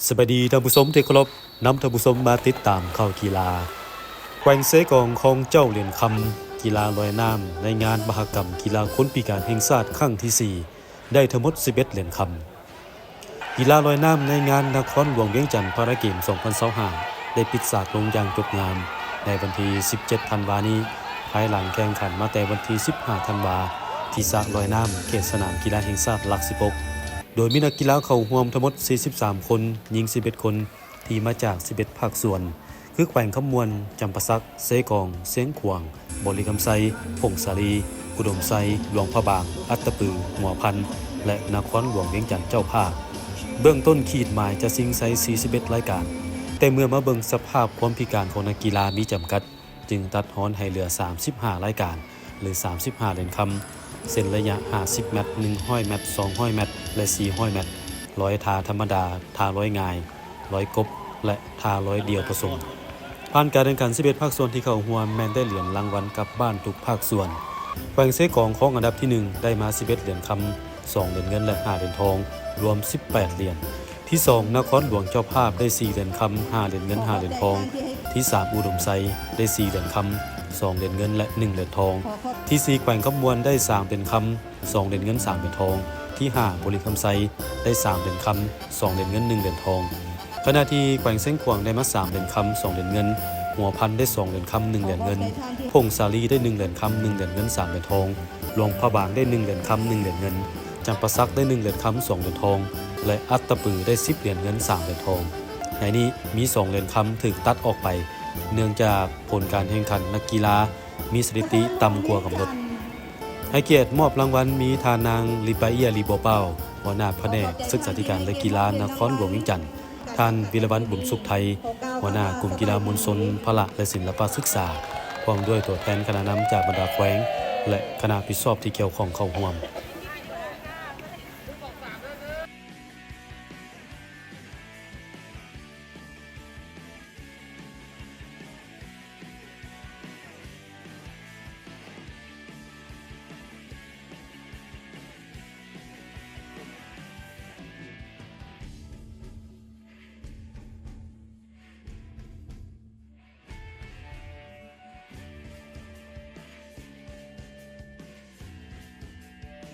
ສະບາຍດີທ່ານຜູ້ຊົມທີ່ເຄົາລົບ, ນຳທ່ານຜູ້ຊົມມາຕິດຕາມຂ່າວກິລາ. ແຂວງເຊກອງຄອງເຈົ້າຫຼຽນຄຳ ກິລາລອຍນ້ຳ ໃນງານມະຫະກຳກິລາຄົນພິການແຫ່ງຊາດຄັ້ງທີສີ່ ໄດ້ທັງໝົດສິບເອັດຫຼຽນຄຳ. ກິລາລອຍນ້ຳໃນງານນະຄອນຫຼວງວຽງຈັນພາລາເກມສອງພັນຊາວຫ້າ ໄດ້ປິດສາກລົງຢ່າງຈົບງາມໃນວັນທີສິບເຈັດທັນວານີ້, ພາຍຫຼັງແຂ່ງຂັນມາແຕ່ວັນທີສິບຫ້າທັນວາ ທີ່ສະລອຍນ້ຳເຂດສະໜາມກິລາແຫ່ງຊາດຫຼັກສິບຫົກ ໂດຍມີນັກກິລາເຂົ້າຮ່ວມທັງໝົດສີ່ສິບສາມຄົນ, ຍິງສິບເອັດຄົນ ທີ່ມາຈາກສິບເອັດພາກສ່ວນ ຄື ແຂວງຄຳມ່ວນ, ຈຳປາສັກ, ເຊກອງ, ຊຽງຂວາງ, ບໍລິຄຳໄຊ, ຜົ້ງສາລີ, ອຸດົມໄຊ, ຫຼວງພະບາງ, ອັດຕະປື, ຫົວພັນ ແລະ ນະຄອນຫຼວງວຽງຈັນເຈົ້າພາບ. ເບື້ອງຕົ້ນຂີດໝາຍຈະຊິງໃສ່ສີ່ສິບເອັດລາຍການ, ແຕ່ເມື່ອມາເບິ່ງສະພາບຄວາມພິການຂອງນັກກິລາມີຈຳກັດ, ຈຶ່ງຕັດຮອນໃຫ້ເຫຼືອສາມສິບຫ້າລາຍການ ຫຼື ສາມສິບຫ້າຫຼຽນຄຳ ເຊັ່ນ ໄລຍະຫ້າສິບແມັດ, ໜຶ່ງຮ້ອຍແມັດ, ສອງຮ້ອຍແມັດ ແລະ ສີ່ຮ້ອຍແມັດ, ລອຍທ່າທຳມະດາ, ທ່າລອຍງ່າຍ, ລອຍກົບ ແລະ ທ່າລອຍດ່ຽວປະສົມ. ຜ່ານການແຂ່ງຂັນສິບເອັດພາກສ່ວນທີ່ເຂົ້າຮ່ວມ ແມ່ນໄດ້ຫຼຽນລາງວັນກັບບ້ານທຸກພາກສ່ວນ. ແຂວງເຊກອງຄອງອັນດັບທີໜຶ່ງ ໄດ້ມາສິບເອັດຫຼຽນຄຳ, ສອງຫຼຽນເງິນ ແລະ ຫ້າຫຼຽນທອງ, ລວມສິບແປດຫຼຽນ. ທີສອງ ນະຄອນຫຼວງເຈົ້າພາບ ໄດ້ສີ່ຫຼຽນຄຳ, ຫ້າຫຼຽນເງິນ, ຫ້າຫຼຽນທອງ. ທີສາມ ອຸດົມໄຊ ໄດ້ສີ່ຫຼຽນຄຳ, ສອງຫຼຽນເງິນ ແລະ ໜຶ່ງຫຼຽນທອງ. ທີສີ່ ແຂວງຄຳມ່ວນ ໄດ້ສາມຫຼຽນຄຳ, ສອງຫຼຽນເງິນ, ສາມຫຼຽນທອງ. ທີຫ້າ ບໍລິຄຳໄຊ ໄດ້ສາມຫຼຽນຄຳ, ສອງຫຼຽນເງິນ, ໜຶ່ງຫຼຽນທອງ. ຂະນະທີ່ແຂວງຊຽງຂວາງໄດ້ມາສາມຫຼຽນຄຳ, ສອງຫຼຽນເງິນ, ຫົວພັນໄດ້ສອງຫຼຽນຄຳ, ໜຶ່ງຫຼຽນເງິນ, ຜົ້ງສາລີໄດ້ໜຶ່ງຫຼຽນຄຳ, ໜຶ່ງຫຼຽນເງິນ, ສາມຫຼຽນທອງ, ຫຼວງພະບາງໄດ້ໜຶ່ງຫຼຽນຄຳ, ໜຶ່ງຫຼຽນເງິນ, ຈຳປາສັກໄດ້ໜຶ່ງຫຼຽນຄຳ, ສອງຫຼຽນທອງ ແລະ ອັດຕະປືໄດ້ສິບຫຼຽນເງິນ, ສາມຫຼຽນທອງ. ໃນນີ້ມີສອງຫຼຽນຄຳຖືກຕັດອອກໄປ ເນື່ອງຈາກຜົນການແຂ່ງຂັນນັກກິລາມີສະຖິຕິຕ່ຳກວ່າກຳນົດ. ໃຫ້ກຽດມອບລາງວັນມີທ່ານນາງ ລິປາເອຍ ລີບົວເປົາ ຫົວໜ້າພະແນກສຶກສາທິການ ແລະ ກິລານະຄອນຫຼວງວຽງຈັນ, ທ່ານ ວິລະວັນ ບຸນສຸກໄທ ຫົວໜ້າກຸ່ມກິລາມວນຊົນ ພະລະ ແລະ ສິນລະປະສຶກສາ ພ້ອມດ້ວຍຕົວແທນຄະນະນຳຈາກບັນດາແຂວງ ແລະ ຄະນະຜິດຊອບທີ່ກ່ຽວຂ້ອງເຂົ້າຮ່ວມ.